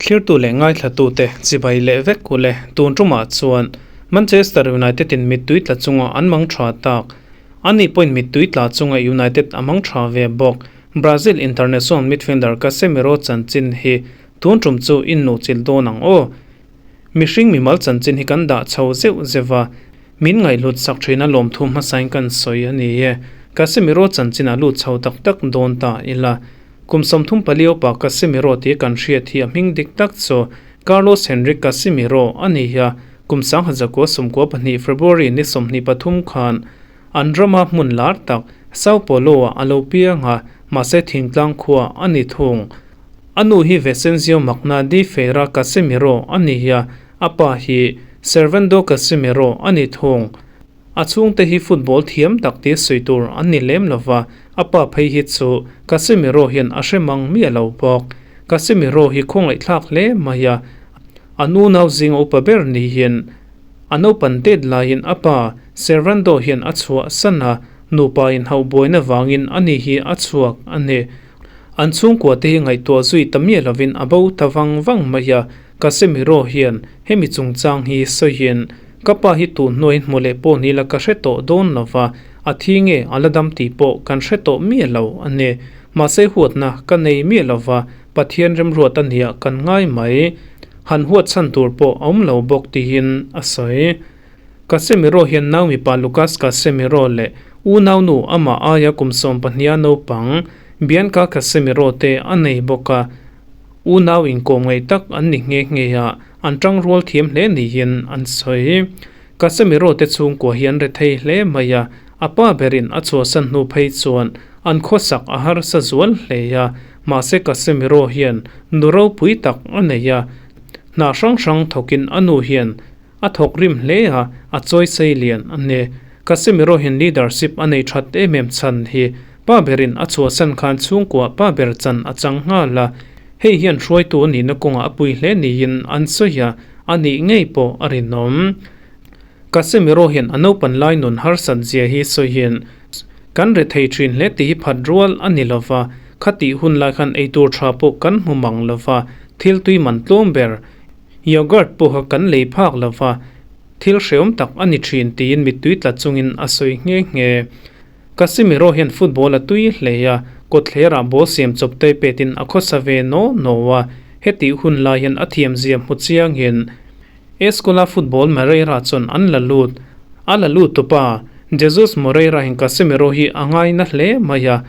Thlirtu leh ngaithlatute chibai leh vek u le. Tun tumah chuan Manchester United in mittui tla chunga an mang tha tak. Ani pawhin mittui tla chunga United a mang tha ve bawk. Brazil international midfielder Casemiro chanchin hi tun tum chu in nuhchilh dawn ang aw. Mihring mimal chanchin hi kan dah chho zeuh zeuh a, min ngaihhlut sak thin a lawmthu hmasain kan sawi a ni e. Casemiro chanchin a lut chho tak tak dawn ta ila. Kum 34 upa Casemiro tih kan hriat hi a hming dik tak chu Carlos Henrique Casemiro a ni a, kum 1992 February ni 23 khan an rama hmun lar tak Sao Paulo-ah a lo piang a, mahse thingtlang khua a ni thung. A nu hi Vicenzio Magna di Feira Casemiro a ni a, a pa hi Servando Casemiro a ni thung. A chhungte hi football thiam tak tih sawi tur an ni lem lo va, a pa phei hi chu Casemiro hian a hre mang miah lo bawk. Casemiro hi khawngaihthlak hle mai a, a nu nau zinga upa ber niin a naupan tet laiin a pa Servando hian a chhuah san a, nupa inhauh buaina vangin ani hi a chhuak a ni. An chhungkua te hi ngaihtuah zui ta miah lovin a bo ta vang vang mai a, Casemiro hian hemi chungchang hi sawiin ka pa hi tun hnuaiin hmu leh pawh ni la ka hre tawh dawn lo va, a thi nge a la dam tih pawh kan hre tawh miah lo a ni. Mahse huatna ka nei miah lo va, Pathian remruat a nia kan ngai mai. Han huat chhan tur pawh a awm lo bawk tiin a sawi. Casemiro hian nau mipa Lucas Casemiro leh unaunu amah aia kum 12 naupang Bianca Casemiro te a nei bawk a, unau inkawm ngaih tak an ni nghe nghe a, an tangrual thiam hle niin an sawi. Casemiro te chhungkua hi an rethei hle mai a, a pa berin a chhuahsan hnu phei chuan an khawsak a harsa zual hle a, mahse Casemiro hian nu ropui tak a nei a, hna hrang hrang thawkin a nu hian A thawk rim hle a, a chawi sei lian a ni. Casemiro hian leadership a nei that em em chhan hi pa berin a chhuahsan khan chhungkua pa ber chan a chang nghal a, hei hian hruaitu a nihna kawngah a pui hle niin an sawi a, a nih ngei pawh a rinawm. Casemiro hian a naupan lai nun harsat zia hi sawi hian kan re thei thin hle tih hi phat rual a ni lova, khatih hun lai khan eitur tha pawh kan hmu mang lova, thil tui man tlawm ber Yogurt pawha kan lei phak lova, thil hreawm tak a ni thin tiin mittui tla chungin a sawi nghe nghe. Casemiro hian football a tui hle a, kawtthlerah ball siam chawp te petin a khawsa ve naw naw a, hetih hun lai hian a thiamzia hmu chiangin Escola Football Moreira chuan an la lut. A la lut tupa Jesus Moreira hian Casemiro hi a ngaina hle mai a,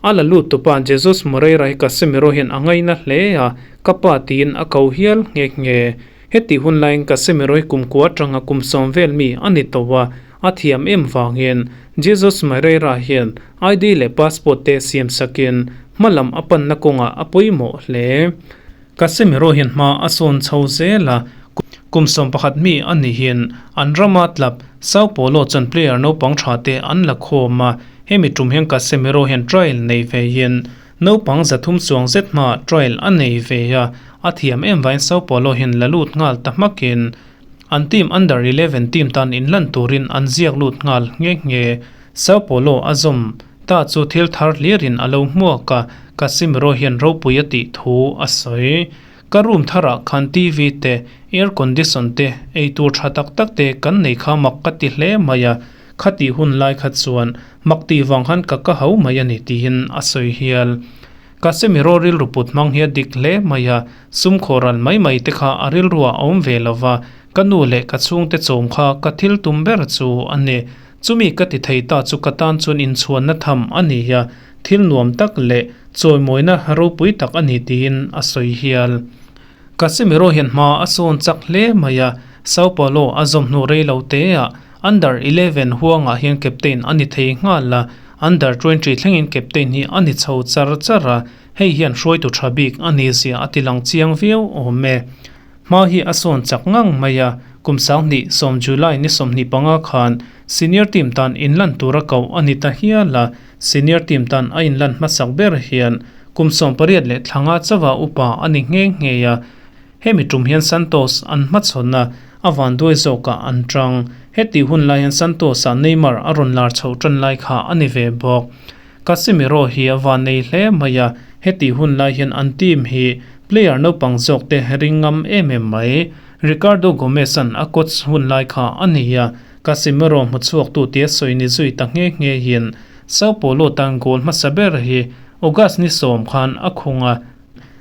A la lut tupa Jesus Moreira hi Casemiro hian a ngaina hle a, ka pa tiin a ko hial nghe nghe. Heti hun laiin Casemiro hi kum kua atanga kum 10 vel mi a ni tawh a, a thiam em vangin Jesus Moreira hian ID leh passport te siam sakin hma lam a panna kawngah a pawimawh hle. Casemiro hian hma a sawn chho zel a, kum 11 mi a nihin an rama club Sao Paulo chuan player naupang tha te an la khawm a, Hemi tum hian Casemiro hian trial nei ve in naupang 300 chuang zet hmaah trial a nei ve a, a thiam em vaiin Sao Paulo hian la lut nghal ta hmakin an team under 11 team tan inlan turin an ziak lut nghal nghe nghe. Sao Paulo a zawm ta chu thil thar hlirin a lo hmuak a, Casemiro hian ropui a tih thu a sawi. Ka room tharah khan TV te, air condition te, eitur tha tak tak te kan nei kha mak ka ti hle mai a, Khatih hun lai kha chuan mak tih vang khan ka ka ho mai a ni tiin a sawi hial. Casemiro rilru put hmang hi a dik hle mai a, sum khawhral mai mai te kha a rilruah a awm ve lo va, ka nu leh ka chhungte chawm kha ka thil tum ber chu a ni. Chumi ka ti thei ta chu ka tan chuan inchhuanna tham a ni a, thil nuam tak leh chawimawina ropui tak a ni tiin a sawi hial. Casemiro hian hma a sawn chak hle mai a, Sao Paulo a zawm hnu rei lo te ah Under 11 huangah hian captain a ni thei nghal a, Under 20 thlengin captain hi a ni chho char char a, hei hian hruaitu tha bik a ni zia a ti lang chiang viau awm e. Hma hi a sawn chak ngang mai a, kum 2010 July ni 25 khan senior team tan inlan tura koh a ni ta hial a, senior team tan a inlan hmasak ber hian kum 18 leh thlanga chawa upa a ni nghe nghe a, Hemi tum hian Santos an hmachhawn a, a vanduai zawkah an tang. Heti hun lai hian Santos-ah Neymar a rawn lar chhoh tan lai kha a ni ve bawk. Casemiro hi a van nei hle mai a, heti hun lai hian an team hi Player naupang zawk te ring ngam em em mai. Ricardo Gomes-a'n a coach hun lai kha a ni a, Casemiro hmuchhuaktu tia sawi ni zui ta nghe nghe hian Sao Paulo tan goal hmasa ber hi August ni sawm khan a khung a.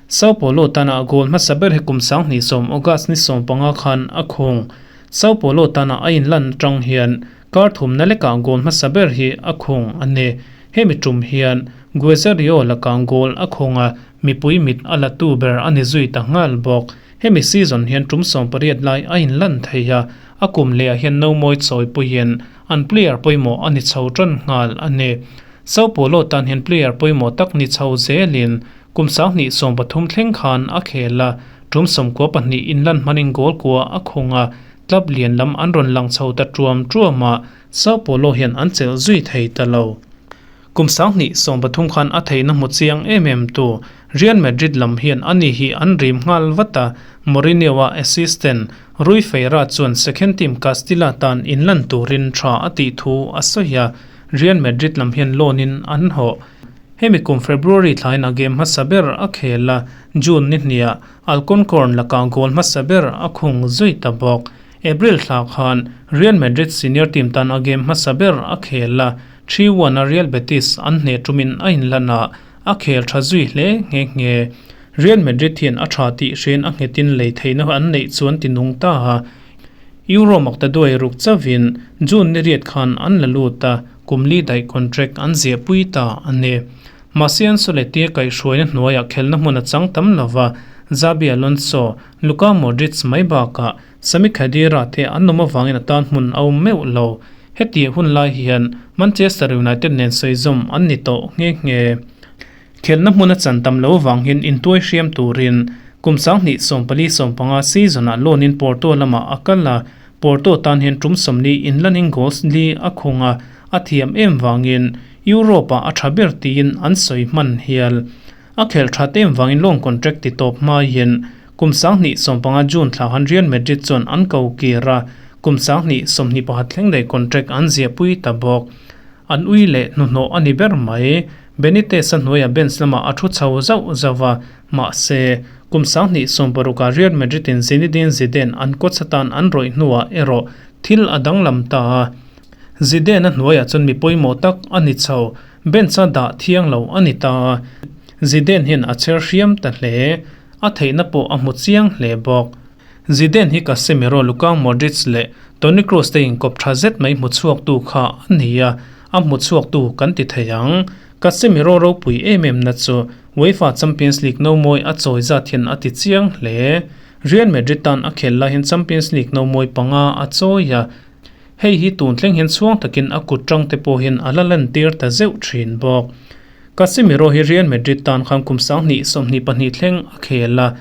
Sao Paulo tana goal hmasa ber hi kum 2010 August ni 15 khan a khung. Sao Paulo tana a inlan atang hian kar thumna lekah goal hmasa ber hi a khung a ni. Hemi tum hian Guezario lakah goal a khung a, mipui mit a la tu ber a ni zui ta nghal bawk. Hemi season hian tum 18 lai a inlan thei a, a kum lehah hian no mawi chawi puiin an player pawimawh a ni chho tan nghal a ni. Sao Paulo tan hian player pawimawh tak ni chho zelin kum 2013 thleng khan a khel a, tum 92 inlan hmanin goal kua a khung a, club lian lam an rawn lang chho ta tuam tuam a, Sao Paulo hian an chelh zui thei ta lo. Kum 2013 khan a theihna hmu chiang em em tu Real Madrid lam hian ani hi an rim nghal vat a, Mourinho-a assistant Rui Feira chuan second team Castilla tan inlan turin tha a tih thu a sawi a, Real Madrid lam hian loan in an hawh. Hemi kum February thlain a game hmasa ber a khel a, June ni hniah Alconcorn lakah goal hmasa ber a khung zui ta bawk. April thla khan Real Madrid senior team tan a game hmasa ber a khel a, 3-1 a Real Betis an hneh tumin a inlan a, a khel tha zui hle nghe nghe. Real Madrid hian a tha tih hriain a nghetin lei theihna an neih chuan ti nung ta a, Euro makta duai ruk chauhin June ni riat khan an la lut a, kum li daih contract an ziahpui ta a ni. Mahse Ancelotti a kaihhruaina hnuaiah khelna hmun a chang tam lova, Xabi Alonso, Luka Modric mai bakah Sami Khedira te an awm avangin a tan hmun a awm meuh lo. Hetiang hun lai hian Manchester United nen sawizawm an ni tawh nghe nghe. Khelna hmun a chan tam lo avang hian intuai hriam turin kum 2014-15 season-ah loan in Porto lamah a kal a, Porto tan hian tum 40 inlanin goals li a khung a, a thiam em vangin Europe-ah a tha ber tiin an sawi hman hial. A khelh that em vangin loan contract ti tawp hmaiin kum 2015 June thla khan Real Madrid chuan an ko kir a, kum 2021 thleng daih contract an ziahpui ta bawk. An ui leh hnuhnawh a ni ber mai. Benitez-a hnuaiah bench lamah a thu chho zauh zauh a, mahse, kum 2016-ah Real Madrid-in Zinedine Zidane an coach atan an rawih hnuah erawh thil a danglam ta a. Zidane-a hnuaiah chuan mi pawimawh tak a ni chho, bench-a dah thiang lo a ni ta a. Zidane hian a chher hriam ta hle, a theihna pawh a hmu chiang hle bawk. Zidane hi Casemiro, Luka Modric leh Toni Kroos te inkawp tha zet mai hmuchhuaktu kha a ni a, a hmuchhuaktu kan ti thei ang. Casemiro ropui em em na chu UEFA Champions League no mawi a chawi zat hian a ti chiang hle. Real Madrid tan a khel lai hian Champions League no mawi panga a chawi a, hei hi tun thleng hian chhuang takin a kut tang te pawh hian a la lantir ta zeuh thin bawk. Casemiro hi Real Madrid tan khan kum 2022 thleng a khel a,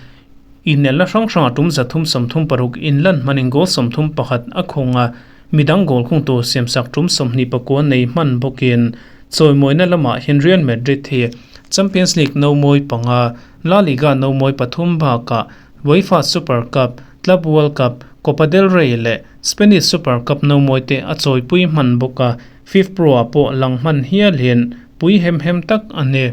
Inelna hrang hrangah tum 336 inlan hmanin goal 31 a khung a, midang goal khung tur siamsak tum 29 nei hman bawkin chawimawina lamah hian Real Madrid hi Champions League no mawi panga, La Liga no mawi pathum bakah UEFA Super Cup, Club World Cup, Copa del Rey leh Spanish Super Cup no mawi te a chawipui hman bawk a, FIFPro ah pawh lang hman hialin pui hem hem tak a ni.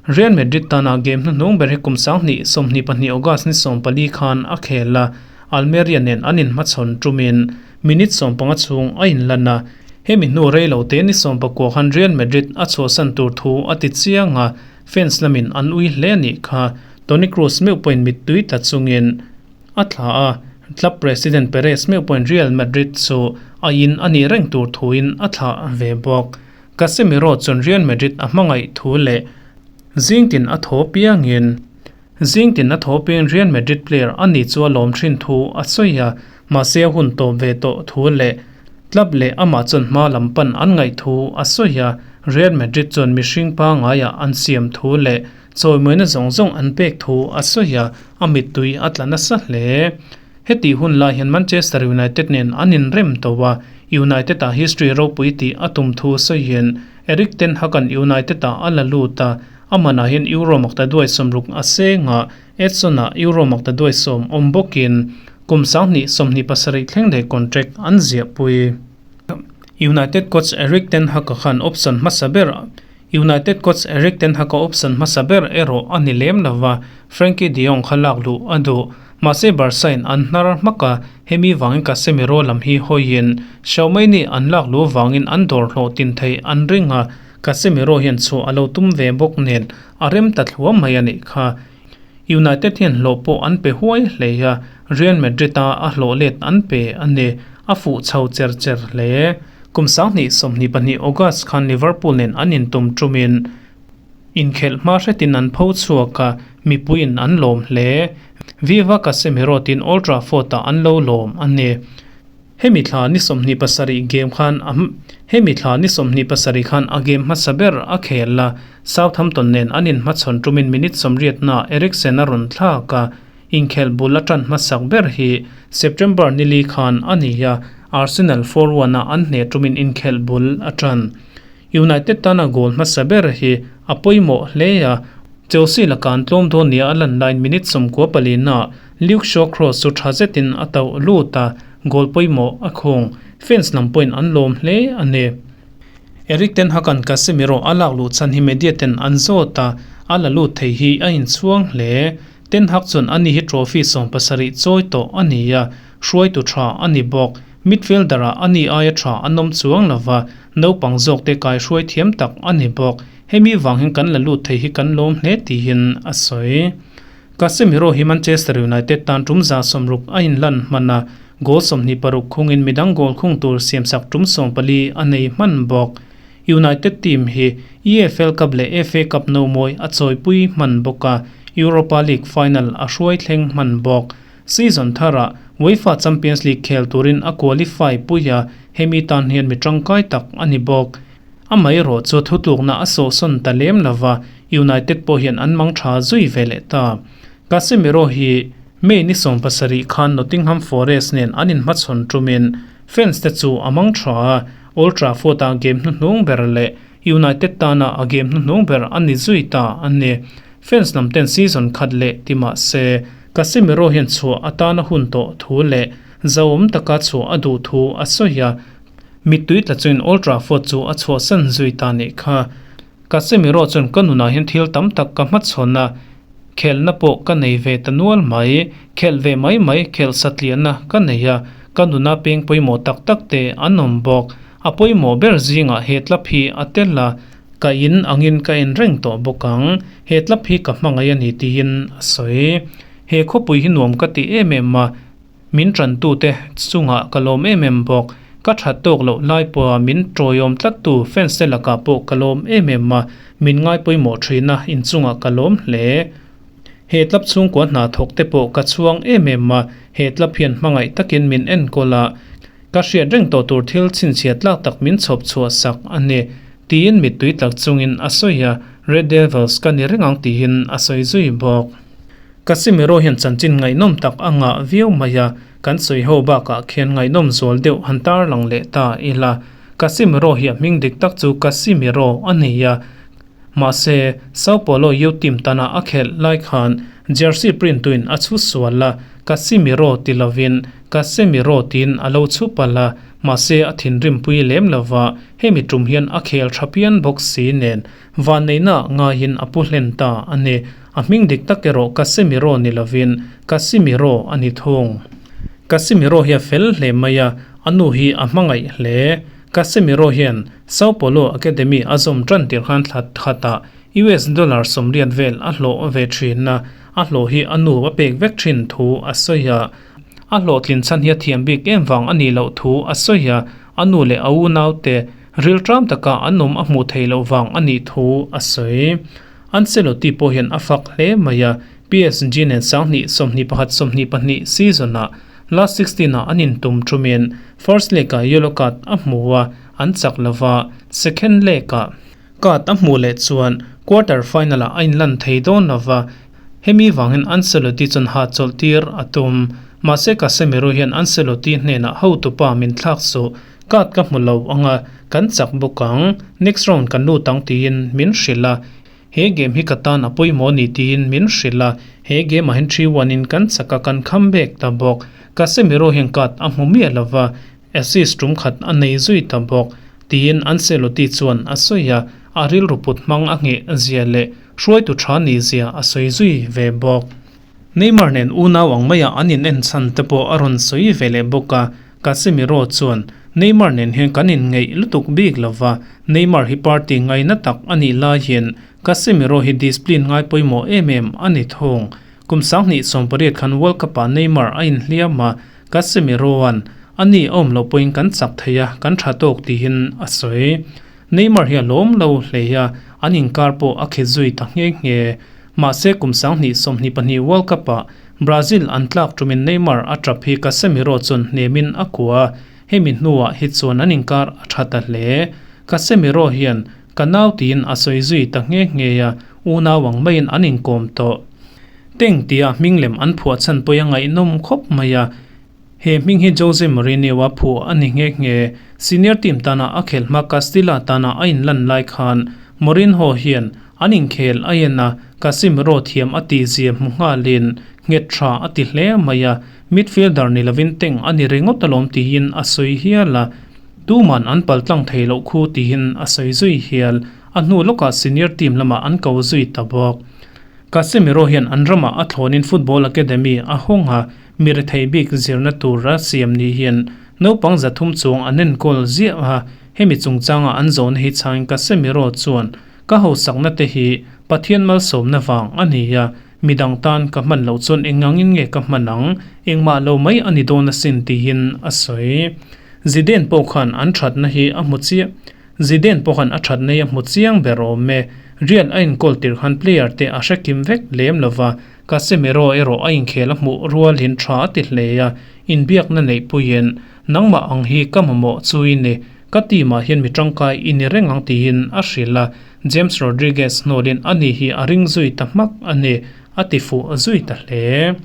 Real Madrid tana game hnuhnung ber hi kum 2022 August ni 14 khan a khel a, Almeria nen an inhmachhawn tumin minute 15 chhung a inlan a, hemi hnu rei lo te ni 19 khan Real Madrid a chhuahsan tur thu a ti chiang a, fans lamin an ui hle a nih kha. Toni Kroos meuh pawhin mittui tla chungin a thla a, club president Perez meuh pawhin Real Madrid chu a in a nih reng tur thuin a thlah ve bawk. Casemiro chuan Real Madrid a hmangaih thu leh zingtin a thaw piangin zingtin a thaw piangin Real Madrid player a ni chu a lawm thin thu a sawi a, mahse a hun tawp ve tawh thu leh club leh amah chuan hma lam pan an ngaih thu a sawi a, Real Madrid chuan mihring pangaiah an siam thu leh chawimawina zawng zawng an pek thu a sawi a, a mittui a tla nasa hle. Heti hun lai hian Manchester United nen an inrem tawh a, United-ah history ropui tih a tum thu sawiin Erik ten Hag-a'n United-ah a la lut a, a manah hian Euro makta duai 60 a seng a, Edson-ah Euro makta duai 10 awm bawkin kum 2027 thleng leh contract an ziahpui. United coach Erik ten Hag-a khan option hmasa ber. United coach Erik ten Hag-a option hmasa ber erawh a ni lem lova, Frenkie de Jong kha lak luh a duh. Mahse Barca-in an hnar hmak a, hemi vangin Casemiro lam hi hawiin Xiaomei-ni an lak luh vangin an dawr hlawh tin theih an ring a, Casemiro hian chhuah a lo tum ve bawk nen a rem ta thluam mai a nih kha. United hian hlawh pawh an pe huai hle a, Real Madrid-a a hlawh let an pe a ni. A fuh chho cher cher hle. Kum 2022 August khan Liverpool nen an intum ṭumin inkhelh hma hretin an pho chhuak a, mipuiin an lawm hle. Viva Casemiro tiin Old Trafford-ah an lo lawm a ni. Hemi thla ni 27 game khan a Hemi thla ni 27 khan a game hmasa ber a khel a, Southampton nen an inhmachhawn ṭumin minute 80 naah Eriksen a rawn thlak a, inkhelh bul a ṭan hmasak ber hi September nili khan a ni a, Arsenal 4-1 a an hneh ṭumin inkhelh bul a ṭan. United tana goal hmasa ber hi a pawimawh hle a, Chelsea laka an tlawm dawn nia a lan laiin minute 94 naah Luke Shaw cross chu tha zetin a tauh lut a, goal pawimawh a khung. Fans lam pawhin an lawm hle a ni. Erik ten Hag-a'n Casemiro a lak luh chhan hi media ten an zawt a, a la lut thei hi a inchhuang hle. Ten Hag chuan ani hi trophy 70 chawi tawh a ni a, hruaitu tha a ni bawk. Midfielder-ah ani aia tha an awm chuang lo va, naupang zawkte kaihruai thiam tak a ni bawk. Hemi vang hian kan la lut thei hi kan lawm hle tiin a sawi. Casemiro hi Manchester United tan tum 160 a inlan hman a, goal 26 khungin midang goal khung tur siamsak tum 14 a nei hman bawk. United team hi EFL Cup leh FA Cup no mawi a chawipui hman bawk a, Europa League final a hruai thleng hman bawk. Season tharah UEFA Champions League khel turin a qualify pui a, hemi tan hian mi tangkai tak a ni bawk. Amaherawh chu thutlukna a sawhsawn ta lem lova, United pawh hian an mang tha zui ve leh ta. Casemiro hi May ni 70 khan Nottingham Forest nen an inhmachhawn tumin fans te chu a mang tha a, Old Trafford-a game hnuhnung ber leh United tana a game hnuhnung ber a ni zui ta a ni. Fans lam ten season khat leh ti mah se, Casemiro hian chhuah atana hun tawh thu leh zauawm taka chhuah a duh thu a sawi a, mittui tla chuin Old Trafford chu a chhuahsan zui ta nih kha. Casemiro chuan ka nunah hian thil tam tak ka hmachhawn a, khelhna pawh ka nei ve ta nual mai, khelh ve mai mai khelh satliahna ka nei a, ka nuna peng pawimawh tak tak te an awm bawk. A pawimawh ber zingah he tlap hi a tel a, ka in angin ka en reng tawh bawk ang, he tlap hi ka hmangaih a ni tiin a sawi. He khawpui hi nuam ka ti em em a, Min tantute chungah ka lawm em em bawk. Ka that tawk loh lai pawha min tawiawm tlattu fans te lakah pawh ka lawm em em a, min ngaipawimawh thin a, inchungah ka lawm hle. He tlap chhungkua hna thawk te pawh ka chhuang em em a, he tlap hian hmangaih takin min enkawl a, ka hriat reng tawh tur thil chhinchhiah tlak tak min chhawp chhuah sak a ni, tiin mittui tlak chungin a sawi a, Red Devils ka ni reng ang tiin a sawi zui bawk. Casemiro hian chanchin ngaihnawm tak a ngah viau mai a, kan sawi ho bakah khian ngaihnawm zual deuh han tarlang leh ta ila. Casemiro hi a hming dik tak chu Casimiro a ni a, mahse Sao Paulo youth team tana a khelh lai khan jersey print tuin a chhu sual a, Casimiro ti lovin Casemiro tiin a lo chhu palh a, mahse a thinrim pui lem lova, hemi tum hian a khel tha pian bawk si nen Vanneihna ngaiin a pu hlen ta a ni. A hming dik tak erawh Casemiro ni lovin Casimiro a ni thung. Casemiro hi a fel hle mai a, a nu hi a hmangaih hle. Casemiro hian Sao Paulo Academy a zawm tan tir khan thla khatah US dollar 80 vel a hlawh ve thin a, a hlawh hi a nu a pek vek thin thu a sawi a. A hlawhtlin chhan hi a thiam bik em vang a nih loh thu a sawi a, a nu leh a unaute rilṭam taka an awm a hmuh theih loh vang a nih thu a sawi. Ancelotti pawh hian a fak hle mai a, PSG nen 2021 22 season-ah last 16-ah an intum ṭumin first leg-ah yellow card a hmu a, an chak lo va, second leg-ah card a hmuh leh chuan quarter final-ah a inlan thei dawn lo va, hemi vangin Ancelotti chuan hahchawlh tir a tum. Mahse Casemiro hian Ancelotti hnenah hotupa min thlak suh, Card ka hmu lo ang a, kan chak bawk ang, next round kan lut ang tiin min hrilh a, he game hi ka tan a pawimawh a ni tiin min hrilh a, he game ah hian 3-1 in kan chak a, kan kham bek ta bawk. Casemiro hian card a hmu miah lo va, assist tum khat a nei zui ta bawk, tiin Ancelotti chuan a sawi a. a rilru put hmang a ngheh zia leh hruaitu tha nih zia a sawi zui ve bawk. Neymar nen unau ang maia an in en chhan te pawh a rawn sawi ve leh bawk a, Casemiro chuan, Neymar nen hian kan in ngeih lutuk bik lo va, Neymar hi party ngaina tak a nih lai hian Casemiro hi discipline ngai pawimawh em em a ni thung. Kum 2018 khan World Cup ah Neymar a inhliam a, Casemiro-a'n a ni a awm loh pawhin kan chak thei a, kan tha tawk tiin a sawi. Neymar hi a lawm lo hle a, an inkar pawh a khe zui ta nghe nghe. Mahse kum 2022 World Cup ah Brazil an tlak tumin Neymar a tap hi Casemiro chuan hnemin a kuah a, hemi hnuah hi chuan an inkar a tha ta hle. Casemiro hian Ka nau tiin a sawi zui ta nghe nghe a, unau ang maiin an inkawm tawh. Teng tia hming lem an phuah chhan pawih a ngaihnawm khawp mai a, he hming hi Jose Mourinho-a phuah a ni nghe nghe. Senior team tana a khelh hma Castilla tana a inlan lai khan Mourinho hian an inkhel a en a, Casemiro thiam a tihzia hmu nghalin nghet tha a ti hle mai a, midfielder ni lovin Teng a ni ringawt alawm tiin a sawi hial a. Tuman an pal tlang thei loh khu tiin a sawi zui hial. A hnu lawkah senior team lamah an ko zui ta bawk. Casemiro hian an ramah a thlawnin football academy a hawng a, mi rethei bik zirna tura siam ni hian naupang 300 chuang an enkawl ziah a, hemi chungchanga an zawhna hi chhangin Casemiro chuan, Ka hausakna te hi Pathian malsawmna vang a ni a, midang tan ka hman loh chuan engangin nge ka hman ang, engmah lo mai a ni dawn asin tiin a sawi. Zidane pawh khan an thatna hi a hmu chiah Zidane pawh khan a thatna hi a hmu chiang ber awm e. Real a inkawl tir khan player te a hre kim vek lem lo va, Casemiro erawh a inkhel a hmuh rualin tha a ti hle a, inbiakna neihpuiin, Nangmah ang hi ka mamawh chu i ni, ka team ah hian mi tangkai i ni reng ang tiin a hrilh a, James Rodriguez hnawlin ani hi a ring zui ta hmak a ni, a ti fuh zui ta hle.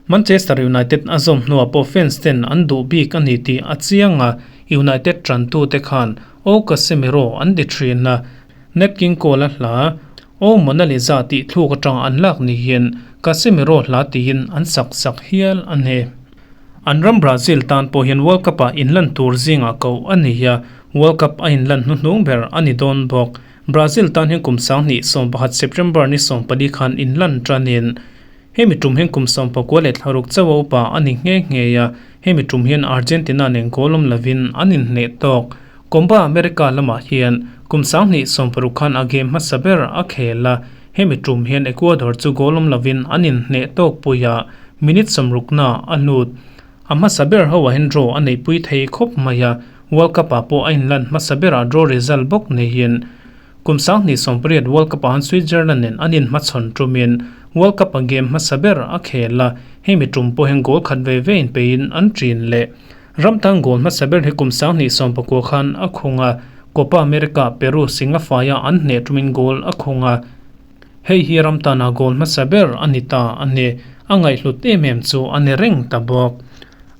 Manchester United a zawm hnuah pawh fans ten an duh bik a ni tih a chiang a, United tantute khan O Casemiro an ti thin a, Nat King Cole a hla O Mona Lisa tih thluk atanga an lak ni hian Casemiro hla tiin an sak sak hial a ni. An ram Brazil tan pawh hian World Cup ah inlan tur zingah koh a ni a, World Cup a inlan hnuhnung ber a ni dawn bawk. Brazil tan hian kum 2011 September ni 14 khan inlan tanin, Hemi tum hian kum 96 chauh a upa a ni nghe nghe a, hemi tum hian Argentina nen goal awm lovin an inhneh tawk. Copa America lamah hian kum 2016 khan a game hmasa ber a khel a, hemi tum hian Ecuador chu goal awm lovin an inhneh tawk pui a, minute sawmrukna a lut. A hmasa ber ho ah hian draw a neihpui thei khawp mai a, World Cup ah pawh a inlan hmasa berah draw result bawk neihin Kum 2018 World Cup ah han Switzerland nen an inhmachhawn tumin World Cup a game hmasa ber a khel a, hemi tum pawh hian goal khat ve ve in peiin an ṭin leh. Ram tan goal hmasa ber hi kum 2019 khan a khung a, Copa America Peru Singafaia an hneh tumin goal a khung a, hei hi ram tana goal hmasa ber a ni ta a ni. A ngaihhlut em em chu a ni reng ta bawk.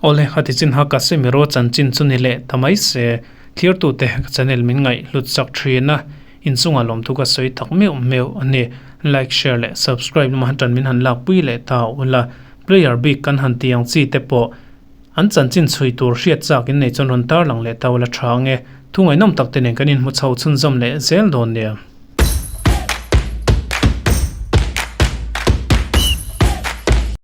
Awle, hati chin ha Casemiro chanchin chu ni leh ta mai se. Thirtute ka channel min ngaih hlut chak thin a, inchungah lawmthu ka sawi tak meuh meuh a ni. Like, share leh subscribe lama tan min han lakpui leh ta ula, player bik kan han ti ang chi te pawh an chanchin chhui tur hriat chak in nei chuan rawn tarlang leh ta ula tha ange. Thu ngaihnawm tak te nen kan inhmu chho chhunzawm leh zel dawn nia.